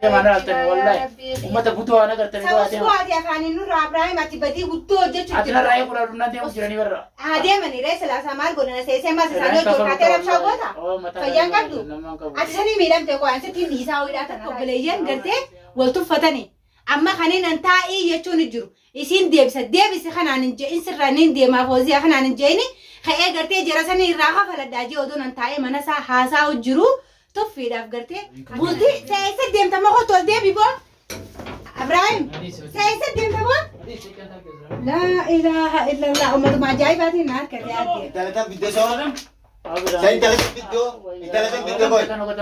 Deemaa na laaltani wallahi. Uummata butuu waan agartani Sa waa deema. usuu ati afaaniin nurraa Abrahaam ati badii guddoo hojjechuu Ati narraa eeguudhaaf dhumnaan deemu jiranii barra. Haa deemani ree silaasaa maal godhana seesee maas isaanii hojii ol kaatee rabshaa goota? Fayyaan qabdu? Ati sanii miidhamte qo'aan sitti hin dhiisaa ho'iidhaa tana. Obboleeyyan gartee wal tuffatani. Amma kanneen an taa'ii jechuun hin jiru. Isiin deebisa deebisi kanaan hin je'in sirraa niin deemaa fooziyaa kanaan hin je'ini ka'ee gartee jara sanii irraa kafaladhaa jee odoon an taa'ee mana isaa haasaa'u jiru tuffiidhaaf gartee bultii seessa deemta moo kottu ol deebi boo Abrahaim seessa deemta boo laa ilaaha illallah ummatuma ajaa'ibaatiin na harkate adde. Intala tan fiddee soora. Sa intala tan fiddoo. Intala tan fiddee boy. Intala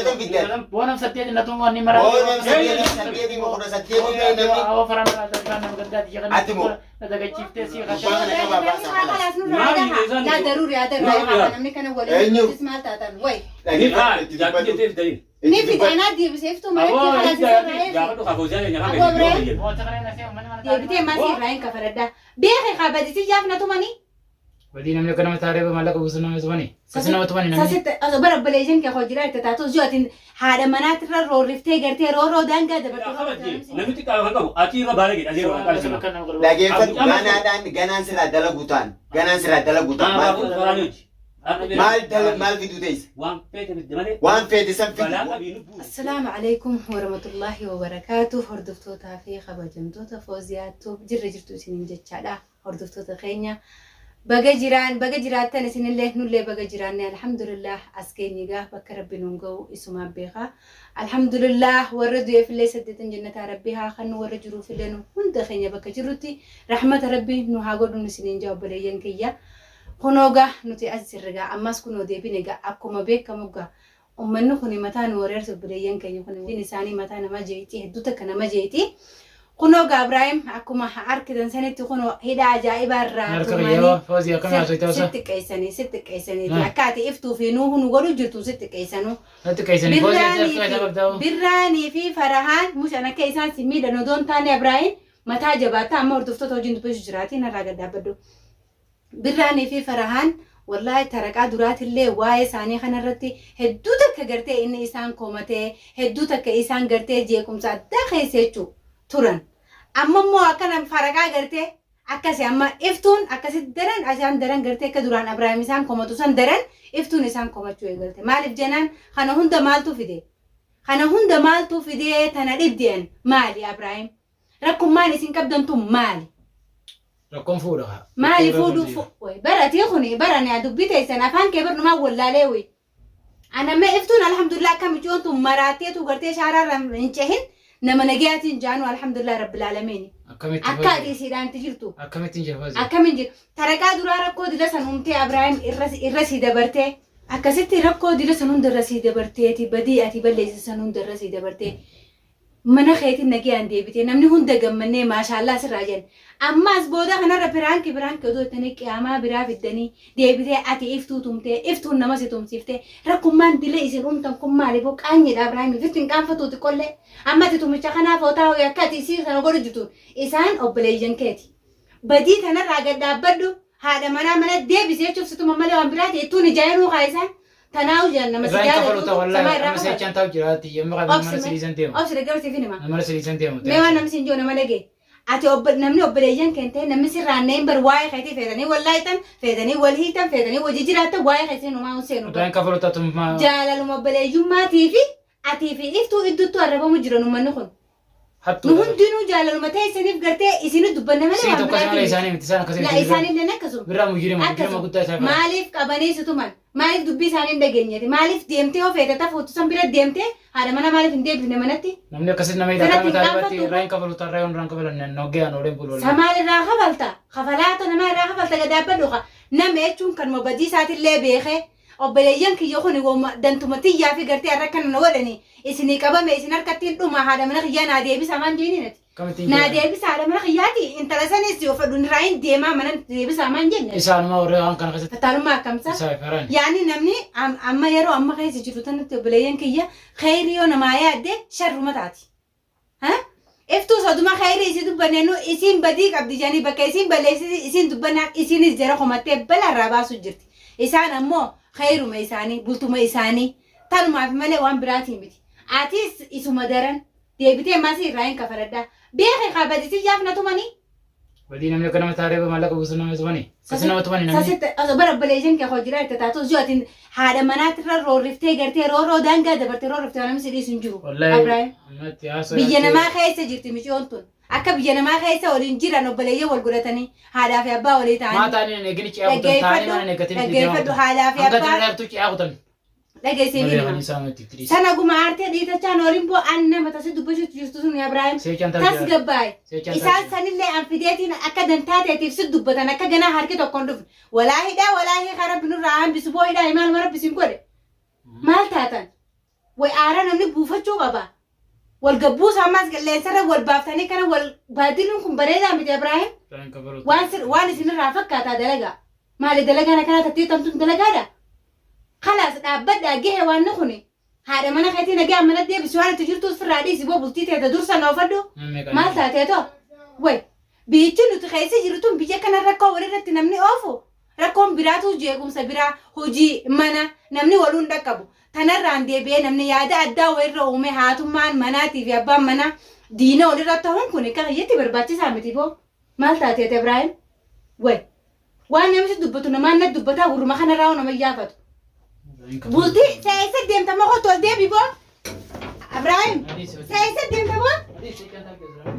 tan fiddee. Boonam saddeeti na tumu wanni mara. Boonam saddeeti saddeeti moo kudha saddeeti mee namni. Awwa faraan irraa nama gaddaati jedhan. Ati moo? Na dagachiiftee si Gubbaa kana qabaa baasaa Khalaas nurraa dhaha. Laa daruuri haa darraa namni kana Eenyu? waliin maal taatan way. Dhaggeeffadhu itti dubbadhu. Ni Itti fide dubbadhu. anaa deebiseeftuu manatti khalaas isarraa eegi. Deebitee maal irraa hin kafaladhaa. Beeke kaa badisi jaaf na tumanii. Badii namni akka nama taaree maallaqa buusu nama tumani. Kasi nama tumani namni. Sasitti osoo bara obboleeyyan kee hojii itti taatus yoo ati haadha manaatirra roorriftee gartee roorroo daangaa dabartee. Namni xiqqaa kan qabu ati irra baala jedha zeeroo kan qabu. Dhaggeeffadhu ganaadhaan ganaan sirraa dalagu ta'an ganaan sirraa dalagu ta'an maal maal dala maal fiduu teessa Waan feete fidde malee. waan feete san Balaa fidu qabii lubbuu. Assalaamu alaikum warahmatullaahi wabarakaatu. Hordoftootaa fi kabajamtoota Fooziyaa Tuub jirra jirtu isiniin jechaadha. Hordoftoota keenya baga jiraan baga jiraattan isinillee nullee baga jiraanne alhamdulillah as geenye gaa bakka rabbi nuun ga'u isumaan beeka. Alhamdulillah warra du'eefillee saddeetan jannataa rabbi haa kennu warra jiruufillee nu hunda keenya bakka jirrutti rahmata rabbi nu haa godhu isiniin jaa obboleeyyan kiyya. Kunoo gaa nuti as jirra gaa ammas kunoo deebine gaa akkuma beekamu gaa ummanni kuni mataa nu wareersu obboleeyyan keenya kun waliin isaanii mataa nama jeeqxi hedduu takka nama jeeqxi. Kunoo gaa Ibraahim akkuma arkitan sanitti kunoo hidha ajaa'ibaa irraa Harka biyyaa Foozii akkamii haasofte hausa? sitti qeessanii sitti qeessanii akka ati iftuu fi nuuhu nu godhu jirtu sitti qeessanuu. Natti qeessanii Foozii ati harka isaa qabdaa hoo? Birraanii fi Farahaan mucaan akka isaan si miidhan odoo hin taane Ibraahim mataa jabaataa amma hordoftoota wajjin dubbachuu jiraatii narraa gad dhaabbadhu. Birraanii fi Farahaan wallaahi taraqaa duraatillee waa'ee isaanii kanarratti hedduu takka gartee inni isaan komatee hedduu takka isaan gartee jeequmsa addaa keessa jechuu turan. Amma immoo akkana faraqaa gartee akkasi amma iftuun akkasitti daran isaan daran gartee akka duraan Abrahaam isaan komatu san daran iftuun isaan komachuu eegalte. Maaliif jenaan kana hunda maaltu fide? Kana hunda maaltu fidee tana dhibdeen maali Abrahaam? Rakkummaan isin qabdan tun maali? Rakkoon fuudha kaa. Maali fuudhuu baratii kuni barani dubbii teessan afaan kee barnumaa wallaalee wuyi. Ana mee iftuun alhamdulillah akka micoon tun maraatteetu gartee shaaraarra hin cehin nama nagayaatiin jaanu alhamdulillah rabbil aalamiin. Akkamitti Akka ati isiidhaan itti jirtu. Akkamittiin jira Foozii? Akkamiin jiru. Taraqaa duraa rakkoo dila san uumtee Abrahaam irra sii dabartee. Akkasitti rakkoo dila san hunda irra sii dabarteeti badii ati balleessite san hunda irra sii dabartee. Mana keetiin nagayaan deebitee namni hunda gammannee maashaallaa sirraa jenna. Ammaas booda kanarra piraanki piraanki odoo jettanii qiyaamaa biraa fiddanii deebitee ati iftuu tumtee iftuun nama si tumsiiftee rakkummaan dila isin uumtan kun maali boo qaanyiidha Abrahaamii fitti hin qaanfatuu xiqqollee. Amma ati tumicha kanaaf hoo taa'u akka ati isii sana godhu jirtu isaan obboleeyyan keeti. Badii tanarraa gad dhaabbadhu haadha manaa mana deebisi jechuuf situma malee waan biraati ittuun ijaa'inuu kaa isaan. Tanaahu jedhan nama si Irraa hin kafalu jaalatu ta'a samaa wallaahi irraa amma kafala. seechaan taa'u jiraatti yemma qabee Obsi mana mee siriisan deema. obsi dhaggeeffatu siif hima. Mana siriisan deemu. Mee waan namni siin jiru nama dhagee. Ati obbo namni obboleeyyan kee hin ta'in namni sirraa hin bar waa'ee keetii feetanii wal laaytan feetanii wal hiitan feetanii wajji jiraattan waa'ee keessanii numaa hin seenu. Irraa hin kafalu ta'a tummaa. Jaalaluma obboleeyyummaatii fi atii fi iftuu idduttuu arrabamu jiran uummanni kun. Nu Hattuudha. hundinuu jaalaluma teessaniif gartee isini dubbanna malee Sii waan tokko malee biraatii miti. isaanii miti isaan akkasii La miti. isaanillee akkasuma. Birraa mujirima mujirima Akkasuma. guddaa isaa fara. Maaliif qabanii si tuman? Maaliif dubbii isaanii hin dhageenyeeti? Maaliif deemtee yoo feete tafuutu san bira deemtee haadha mana maaliif hin deebifne manatti? Namni akkasii nama hidhaa Sirratti qaama hin taalibaatti qaanfattu. irraa hin kafalu ta'a irraa hin kafalan noggee aan ooleen bulu. Sa maal irraa kafalta? Kafalaata namaa irraa kafalta gad dhaabbadhu ka. Nama jechuun kanuma badii isaatillee beekee obboleeyyan kiyya kun woma dantuma tiyyaa fi gartee har'a akkana na godhani isinii qabame isin harkatti hin dhuma haadha mana kiyyaa naa deebisa maan jeeniin ati. Akkamittiin Naa jira? deebisa haadha mana kiyyaati intala sanis yoo fedhu irraa hin deemaa mana deebisa maan jenne. Isaanuma warra waan kana keessatti Fattaalummaa akkamsa? isaa faraan. Yaani namni amma yeroo amma keessa jiru tanatti obboleeyyan kiyya kheyrii yoo namaa yaadde sharruma taati. Ha? Iftuu soduma kheyrii isii dubbanne nu isiin badii qabdi jedhanii bakka isiin balleessiti isiin dubbannaan isiinis jara komattee balaa irraa baasuu jirti. Isaan ammoo kheyruma isaanii bultuma isaanii tanumaaf malee waan biraatii miti. Atis isuma daran deebitee maasii irraa hin kafaladha. Beeki kaa badii jaaf na tumanii. Badii namni akka nama taaree maallaqa buusu nama tumani. Sasi nama tumani namni. Sasitti osoo bara obboleeyyan kee hojii itti taatu osoo ati haadha manaatirra roorriftee gartee roorroo daangaa dabartee roorriftee waan namni si dhiisu hin jiru. Wallahi Abrahaam. ammatti haasoo Biyya namaa keessa jirti micoon tun. Akka biyya namaa keessa waliin jiran obboleeyyan wal godhatanii haadhaa fi abbaa walii Maa ta'anii. taanii hin eegini ci'aa kutan taanii mana hin eeggatin itti deemaa Dhaggeeffadhu kutan. haadhaa fi Hanga abbaa daldaltu ci'aa kutan. dhageessee Malee ni kan isaan itti tiriisa. Sana guma aartee dhiitachaan waliin bo'aan nama tasi dubbachuutti jirtu sun Abrahaam. Seechaan tarjaa. Tasgabbaa'e. Seechaan Isaan tarjaa. sanillee an fideetiin akka dantaa ta'eetiif si dubbatan akka ganaa harki tokkoon dhufne. Walaa hidhaa walaa hiikaa rabbi nurraa hambisu boo hidhaa maal rabbi sin godhe. Maal taatan? Way aara namni buufachuu qaba. Wal gabbuusa ammaas qilleensarra wal baaftanii kana wal baadiluun kun bareedaa miti Abrahaam. Waan sir waan isinirraa fakkaataa dalagaa. Maali dalagaan akkanaa tattee tamtuun dalagaadha? Kalaas dhaabbadhaa gahe waan kuni. Haadha mana keetii nagaa mana deebisi waan itti jirtu sirraa dhiisi boo bultii teete dursa na oofadhu. Maal taatee too? Way biyyichi nuti keessa jirru tun biyya kana rakkoo walirratti namni oofu rakkoon biraatu jeequmsa biraa hojii mana namni waluun dhaqqabu. Tanarraan deebi'ee namni yaada addaa wayirra uume haatummaan manaatii fi abbaan manaa diina walirra ta'uun kun akka kiyyatti barbaachisaa miti boo. Maal taateet Ibraahim? Way waan namni dubbatu namaan na dubbataa gurruma kanarraa nama yaafatu. Bultii seessa deemta moo kottu ol deebi boo? Ibraahim seessa deemta moo?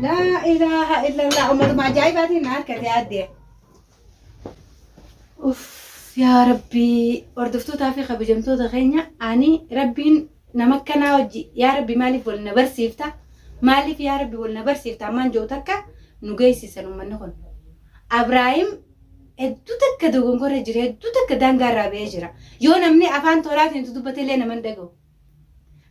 Laa ilaaha illallah ummatuma ajaa'ibaatiin na harkate addee. Uff yaa rabbii hordoftootaa fi kabajamtoota keenya ani rabbiin nama akkanaa hojii yaa rabbi maaliif wal na barsiifta maaliif yaa rabbi wal na barsiifta ammaan jiru takka nu geessisan uummanni kun. Abrahaam hedduu takka dogongora jira hedduu takka daangaa irraa ba'ee jira yoo namni afaan tolaatiin itti dubbate illee nama hin dhaga'u.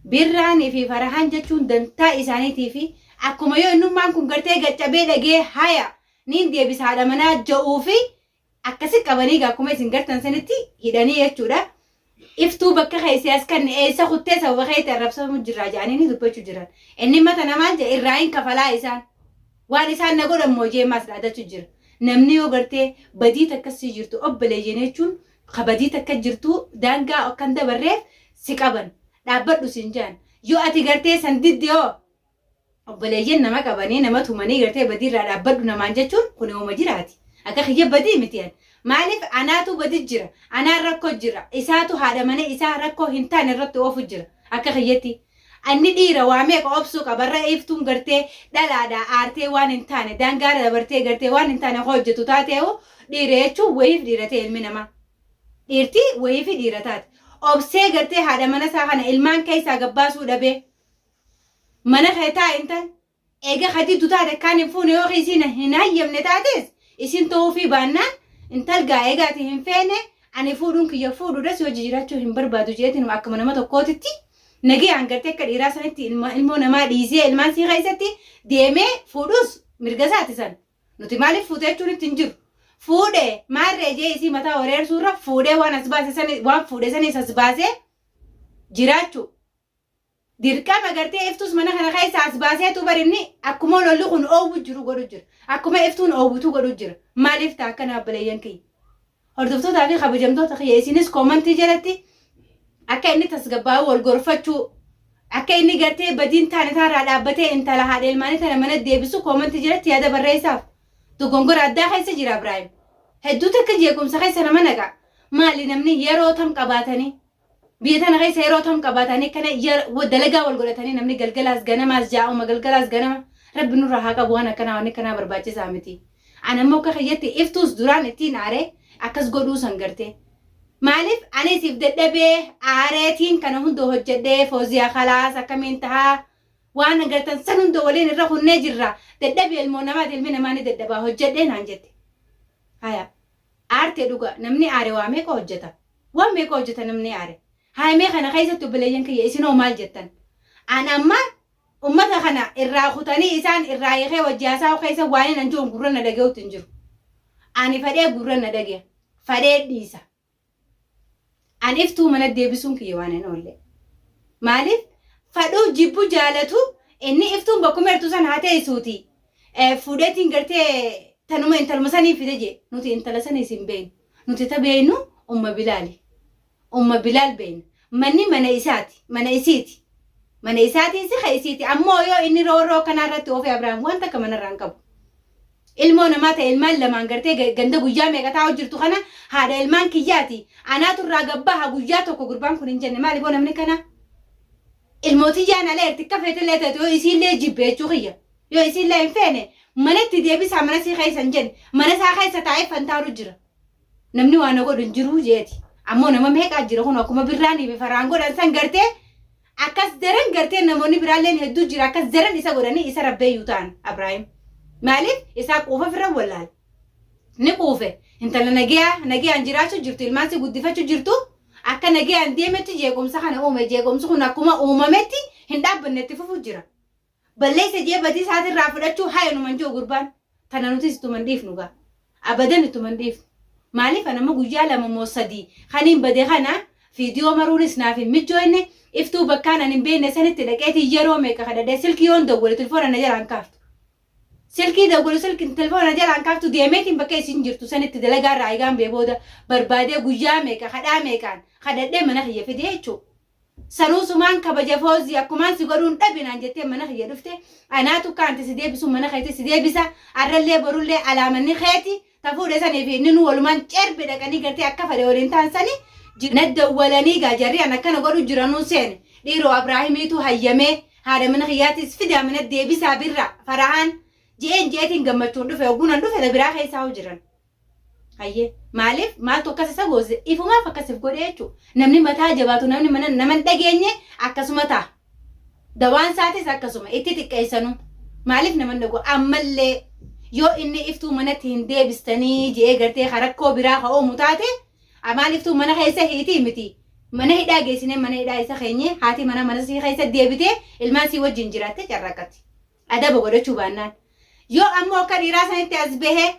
Birraanii fi farahaan jechuun dantaa isaaniitii fi akkuma yoo innummaan kun gartee gaccabee dhagee haya niin deebisa haadha manaa ja'uu fi akkasi qabanii egaa akkuma isin gartan sanitti hidhanii jechuudha. Iftuu bakka keessee as kan eessa kuttee sababa keetti arrabsamu jirraa jedhanii ni dubbachuu jiran. Inni mata namaan jedhe irraa hin kafalaa isaan. Waan isaan na godhan moo jee maas dhaadachuu jira. Namni yoo gartee badii takkasii jirtu obboleeyyan jechuun ka badii takka jirtu daangaa akkan dabarreef si qaban dhaabbadhu siin jedhan. Yoo ati gartee san didde hoo obboleeyyan nama qabanii nama tumanii gartee badii irraa dhaabbadhu namaan jechuun kun yooma jiraati. Akka kiyya badii miti ani. Maaliif anaatu badi jira, anaan rakkoo jira, isaatu haadha mana isaa rakkoo hin taane irratti oofu jira. Akka kiyyatti. Anni dhiira waa meeqa obsuu qabarra iftuun gartee dhalaadhaa aartee waan hin taane daangaara dabartee gartee waan hin taane hojjetu taateehu dhiira jechuun wayiif dhiira ta'e ilmi namaa. Dhiirti wayiif dhiira taate. Obsee gartee haadha mana isaa kana ilmaan keessaa gabbaasuu dhabee mana kee taa'e intal eega hadiitu taate kaan hin fuune yoo isiin hin hayyamne taates isin ta'uufii baannaan intal gaa eegaati hin feene ani fuudhuun kiyya fuudhuudhas yoo jijjiirachuu hin barbaadu jeetiin akkuma nama tokkootitti nagayaan gartee akka dhiiraa sanitti ilmoo namaa dhiisee ilmaan sii keessatti deemee fuudhus mirga isaati san nuti maaliif fuute jechuun itti hin jiru. Fuudhee maarree jee isii mataa wareersuurra fuudhee waan as baase sani waan fuudhe sanis as baasee jiraachuu dirqama gartee iftus mana kana keessa as baaseetu barinni akkuma lolli kun oowwu jiru godhu jira. Akkuma iftuun oowwutu godhu jira. Maaliif ta'a akkana obboleeyyan kiyya? Hordoftootaa fi kabajamtoota kiyya isinis koomantii jalatti akka inni tasgabbaa'u wal gorfachuu akka inni gartee badiin taane taarraa dhaabbatee intala haadha ilmaanii tana mana deebisu koomantii jalatti yaada barreessaaf. Dogongora addaa keessa jira Ibraahim. Hedduu takka jeequmsa keessa nama naqa. Maali namni yeroo tam qabaatanii biyya tana keessa yeroo tam qabaatanii kana dalagaa wal godhatanii namni galgalaas ganamaas jaa'uma galgalaas ganama rabbi nurraa haa qabu waan akkanaa waan akkanaa barbaachisaa miti. Ani ammoo akka kiyyatti iftuus duraan ittiin aaree akkas godhuu san gartee. Maaliif ani siif dadhabee aareetiin kana hunda hojjedhee fooziyaa kalaas akkamiin tahaa waan agartan san hunda waliin irra kunnee jirra dadhabee ilmoo namaati ilmi namaa ni dadhabaa hojjedhee naan jette. Haya aartee dhuga namni aare waa meeqa hojjeta waan meeqa hojjeta namni aare haya mee kana keessatti obboleeyyan kiyya isinoo maal jettan an amma ummata kana irraa kutanii isaan irraa hiikee wajji haasa'u keessa waan hin anjoon gurra na dhaga'utti hin jiru. Ani fadhee gurra na dhagaya fadhee dhiisa. An iftuu mana deebisuun kiyya waan hin oolle. Maaliif fadhuu jibbu jaalatu inni iftuun bakkuma ertu san haa teessuuti. Fuudheetiin gartee tanuma intaluma sanii fide jee nuti intala saniis hin beeknu. Nuti ta beeknu umma Bilaali. Umma Bilaal beekna. Manni mana isaati. Mana isiiti. Mana isaatii si ka isiiti. Ammoo yoo inni roorroo akkanaa irratti oofe Abrahaam waan takka manarraa hin qabu. Ilmoo namaa ta'e ilmaan lamaan gartee ganda guyyaa meeqa taa'u jirtu kana haadha ilmaan kiyyaati. Anaatu irraa gabbaha guyyaa tokko gurbaan kun hin jenne. Maali boo namni kana? Ilmoo tiyyaan ala erti akka feetellee taatu yoo isiillee jibbe jechuu kiyya. Yoo isiillee hin feene manatti deebisaa mana sii keessa hin jenne. Mana isaa keessa taa'ee fantaaru jira. Namni waa na godhu hin jiruu jeeti. Ammoo nama meeqaa jira kun akkuma birraanii fi faraan godhan san gartee akkas daran gartee namoonni biraalleen hedduu jira akkas daran isa godhanii isa rabbeeyyuu ta'an Abraahim. Maaliif isaa quufa firra wallaale. Ni quufe. Intala nagayaa nagayaan jiraachuu jirtu ilmaan si guddifachuu jirtu akka nagayaan deemetti jeequmsa kana uume jeequmsi kun akkuma uumametti hin dhaabbanne itti fufuu jira. Balleessa jee badii isaatirraa fudhachuu haya numan ji'u gurbaan. Tana nutis ittuma hin dhiifnu gaa. Abadan ittuma hin dhiifnu. Maaliif an amma guyyaa 2 moo 3 kaniin bade kana fiidiyoo maruunis naaf hin mijjooyne iftuu bakkaan an hin beekne sanitti dhaqeetiin yeroo meeqa kadhadhee silkii yoon dawwale tilfoona na jalaa hin kaaftu. Silkii dawwalu silki tilfoona na jalaa hin kaaftu deemeetiin bakka isin jirtu sanitti dalagaa irraa egaan bee booda barbaadee guyyaa meeqa kadhaa meeqaan kadhadhee mana kiyya fidee jechuudha. Sanuu sumaan kabaja Foozii akkumaan si godhuun dhabe naan jettee mana kiyya dhufte anaatu akka anti si deebisu mana keetti si deebisa arrallee borullee alaamanni keeti ta fuudhe sanii fi inninuu walumaan cerbe dhaqanii gartee akka fedhe waliin ta'an sani na dawwalanii gaa jarri an akkana godhu jiranuun seene dhiiroo Abraahimiitu hayyamee haadha mana kiyyaatis fidaa mana deebisaa birra farahaan je'een je'eetiin gammachuun dhufe hogguun an dhufe ta biraa keessaa hoo jiran. Hayyee. Maaliif? Maaltu akkas isa goosise? Ifumaaf akkas if godhe jechuudha. Namni mataa jabaatu, namni mana nama hin dhageenye akkasuma ta'a. Dawaan isaatis akkasuma itti xiqqeessanuu. Maaliif nama hin dhagoo? Ammallee yoo inni iftuu manatti hin deebistanii je'ee gartee ka rakkoo biraa ka uumu taate amaan iftuu mana keessa hiitii miti. Mana hidhaa geessinee mana hidhaa isa keenyee haati mana mana sii keessa deebitee ilmaan sii wajjin jiraattee carraaqqatti. Adaba godhachuu baannaan. Yoo ammoo akka dhiiraa sanitti as bahee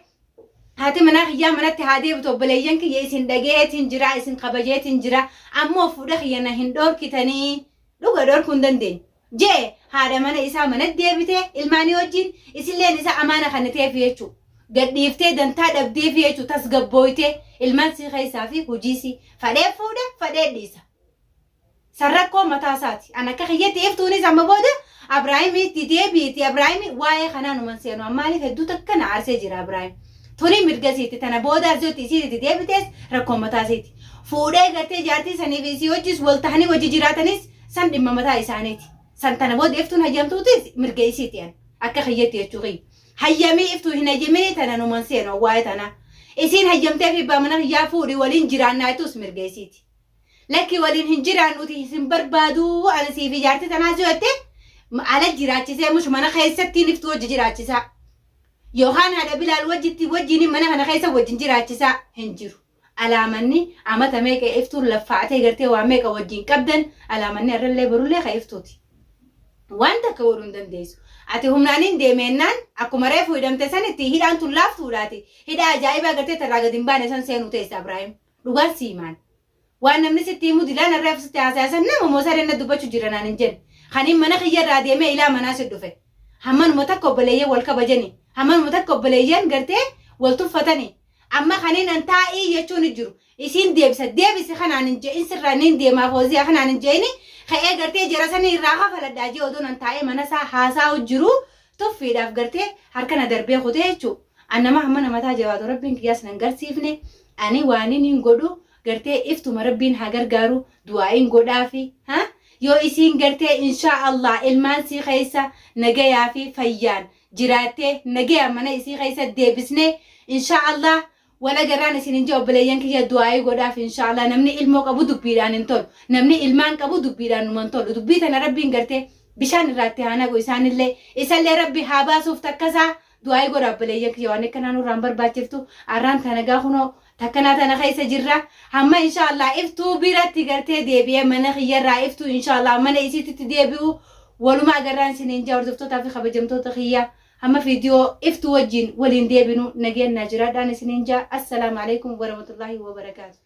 haati manaa kiyyaa manatti haa deebitu obboleeyyan kiyya isin dhagayeetiin jira isin kabajeetiin jira ammoo fuudha kiyya na hin dhoorkitanii dhuga dhoorkuu hin dandeenyu. Jee haadha mana isaa manatti deebitee ilmaanii wajjin isilleen isa amaana kanniteefi jechuu. Gadhiiftee dantaa dhabdeefi jechuu tasgabbooytee ilmaan sii keessaa fi hojii sii fadhee fuudha fadhee dhiisa. San rakkoo mataa isaati. An akka kiyyatti iftuunis amma booda Abraahimitti deebiiti. Abraahimi waa'ee kanaa numan seenu. An maaliif hedduu takka na aarsee jira Abraahim. Tuni mirga isiiti. Tana booda asitti isiitti deebitees rakkoo mataa isiiti. Fuudhee gartee jaartii sanii fi isii wajjis wal tahanii wajji jiraatanis san dhimma mataa isaaniiti. San tana booda iftuun hayyamtuutis mirga isiiti an. Akka kiyyatti jechuu kiyya. Hayyamii iftuu hin hayyaminii tana numan seenu waa'ee tanaa. Isiin hayyamtee fi abbaa mana kiyyaa fuudhi waliin jiraannaa jettus mirga isiiti. Lakki waliin hin jiraannuti isin barbaadu ani siif ijaartii tanaa si jette ala jiraachisee mush mana keessatti niftu wajji jiraachisaa. Yookaan haadha Bilaal wajjitti wajjiin mana kana keessa wajjin jiraachisaa hin jiru. Alaamanni amata meeqa iftuun laffaatee gartee waa meeqa wajjin qabdan alaamanni arrallee borullee ka iftuuti. Waan takka godhuu hin dandeessu. Ati humnaan hin deemeennaan akkuma reefu hidhamte sanitti hidhaan tun laaftuudhaati. Hidhaa ajaa'ibaa gartee tarraa gadi hin baane san seenuu teessa Abraahim. Dhugaan sii himaan. Waan namni sitti himu dilaan harreef sitti haasaya san nama moo sareen na dubbachu jira naan hin jenne. Kaniin mana kiyya irraa deemee ilaa manaa si dhufe. Hammanuma takka obboleeyyan wal kabajani. Hammanuma takka obboleeyyan gartee wal tuffatani. Amma kaniin an taa'ii jechuun hin jiru. Isiin deebisa deebisi kanaan hin je'in sirraa niin deemaa fooziyaa kanaan hin je'ini ka'ee gartee jara sanii irraa kafaladhaa jee odoon an taa'ee mana isaa haasaa'u jiru tuffiidhaaf gartee harka na darbee kutee jechuu. An nama hammana mataa jabaatu rabbiin kiyyaas nan garsiifne ani waanin hin godhu gartee iftuma rabbiin haa gargaaru du'aa'iin godhaafi ha yoo isiin gartee inshaa Allah ilmaan sii keessa nagayaa fi fayyaan jiraattee nagayaan mana isii keessa deebisnee inshaa Allah wal agarraan isin hin jee obboleeyyan kiyya du'aa'ii godhaaf inshaa Allah namni ilmoo qabu dubbiidhaan hin tolu namni ilmaan qabu dubbiidhaan numan tolu dubbii tana rabbiin gartee bishaan irraa itti haa naqu isaanillee isallee rabbi haa baasuuf takkasaa Du'aa'ii godhaa obboleeyyan kiyya waan akkanaa nurraa hin barbaachiftu. Arraan tana gaa kunoo takkanaa tana keessa jirra. Hamma inshaallah iftuu biratti gartee deebi'ee mana kiyyarraa iftuu inshaallah mana isiititti deebi'u walumaa agarraan isiniin jaa hordoftootaa fi kabajamtoota kiyya. Hamma viidiyoo iftuu wajjin waliin deebinu nageen naa jiraadhaan isiniin jaa. Assalaamu alaikum warahmatullaahi wabarakaatu.